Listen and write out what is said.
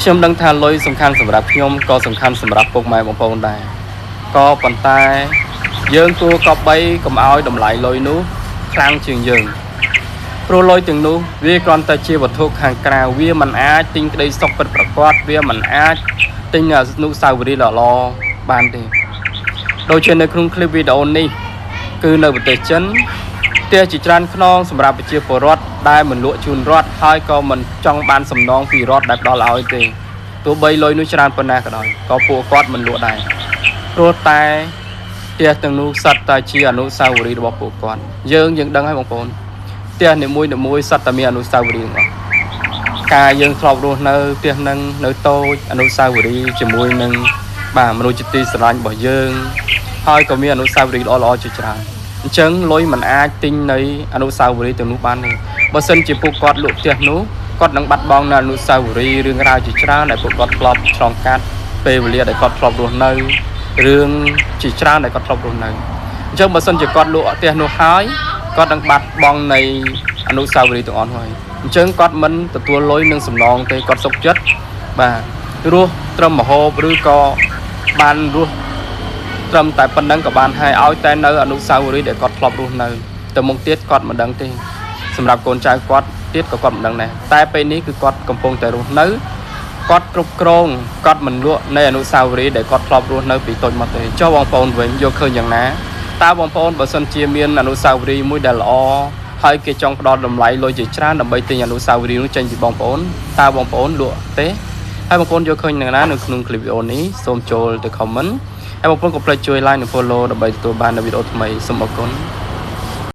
ខ្ញុំដឹងថាលុយសំខាន់សម្រាប់ខ្ញុំក៏សំខាន់សម្រាប់ពុកម៉ែបងប្អូនដែរក៏ប៉ុន្តែយើងគួរកបីកុំឲ្យតម្លៃលុយនោះខ្លាំងជាងយើងព្រោះលុយទាំងនោះវាគ្រាន់តែជាវត្ថុខាងក្រៅវាមិនអាចទិញក្តីសុខពិតប្រាកដវាមិនអាចទិញអនុស្សាវរីយ៍ល្អៗបានទេដូចជានៅក្នុងคลิปវីដេអូនេះគឺនៅប្រទេសចិនផ្ទះជាច្រើនខ្នងសម្រាប់ប្រជាពលរដ្ឋដែលមិនលក់ជូនរដ្ឋហើយក៏មិនចង់បានសំណងពីរដ្ឋដែលផ្ដល់ឲ្យទេទោះបីលុយនោះច្រើនប៉ុណ្ណាក៏ដោយក៏ពួកគាត់មិនលក់ដែរព្រោះតែផ្ទះទាំងនោះសុទ្ធតែជាអនុស្សាវរីយ៍របស់ពួកគាត់យើងយើងដឹងហើយបងប្អូនផ្ទះនីមួយៗសុទ្ធតែមានអនុស្សាវរីយ៍ទាំងអស់ការយើងធ្លាប់រស់នៅផ្ទះនឹងនៅតូចអនុស្សាវរីយ៍ជាមួយនឹងបាទមនុស្សជាទីស្រឡាញ់របស់យើងហើយក៏មានអនុស្សាវរីយ៍ល្អៗជាច្រើនអញ្ចឹងលុយមិនអាចទិញនៃអនុស្សាវរីយ៍ទាំងនោះបានទេបើសិនជាពួកគាត់លក់ផ្ទះនោះគាត់នឹងបាត់បង់នៅអនុស្សាវរីយ៍រឿងរ៉ាវជាច្រើនដែលពួកគាត់ធ្លាប់ឆ្លងកាត់ពេលវេលាដែលគាត់ធ្លាប់រស់នៅរឿងជាច្រើនដែលគាត់ធ្លាប់រស់នៅអញ្ចឹងបើសិនជាគាត់លក់ផ្ទះនោះហើយគាត់នឹងបាត់បង់នៃអនុស្សាវរីយ៍ទាំងអស់នោះហើយអញ្ចឹងគាត់មិនទទួលលុយនឹងសំណងទេគាត់សុខចិត្តបាទរស់ត្រឹមម្ហូបឬក៏បានរស់ត្រឹមតែប៉ុណ្្នឹងក៏បានហើយឲ្យតែនៅអនុស្សាវរីយ៍ដែលគាត់ធ្លាប់រស់នៅទៅមុខទៀតគាត់មិនដឹងទេសម្រាប់កូនចៅគាត់ទៀតក៏គាត់មិនដឹងដែរតែពេលនេះគឺគាត់កំពុងតែរស់នៅគាត់គ្រប់គ្រងគាត់មិនលក់នៅអនុស្សាវរីយ៍ដែលគាត់ធ្លាប់រស់នៅពីតូចមកទេចុះបងប្អូនវិញយកឃើញយ៉ាងណាតើបងប្អូនបើសិនជាមានអនុស្សាវរីយ៍មួយដែលល្អហើយគេចង់ផ្ដល់តម្លៃលុយជាច្រើនដើម្បីទិញអនុស្សាវរីយ៍នោះចេញពីបងប្អូនតើបងប្អូនលក់ទេហើយបងប្អូនយកឃើញយ៉ាងណានៅក្នុងคลิปវីដេអូនេះសូមចូលទៅ comment ហើយបងប្អូនកុំភ្លេចជួយ like និង follow ដើម្បីទទួលបាននូវវីដេអូថ្មីសូមអរគុណ។